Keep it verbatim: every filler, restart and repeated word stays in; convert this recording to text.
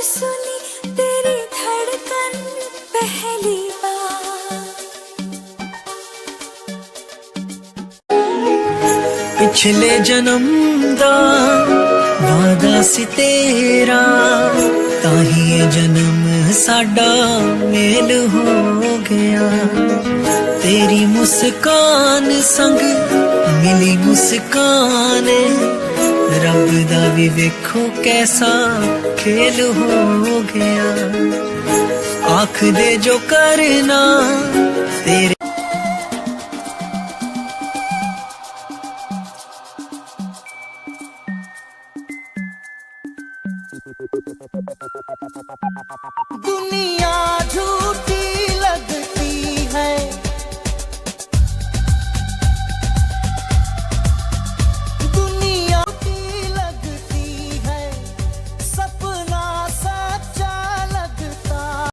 सुनी तेरी धड़कन पहली बार। ਪਿਛਲੇ ਜਨਮ ਦਾ ਵਾਦਾ ਸੀ ਤੇਰਾ, ਤਾਂ ਹੀ ਇਹ ਜਨਮ ਸਾਡਾ ਮੇਲ ਹੋ ਗਿਆ। ਤੇਰੀ ਮੁਸਕਾਨ ਸੰਗ ਮਿਲੀ ਮੁਸਕਾਨ, ਰੱਬ ਦਾ ਵੀ ਵੇਖੋ ਕੈਸਾ ਖੇਲ ਹੋ ਗਿਆ। ਆਖਦੇ ਜੋ ਕਰਨਾ ਤੇਰੇ दुनिया झूठ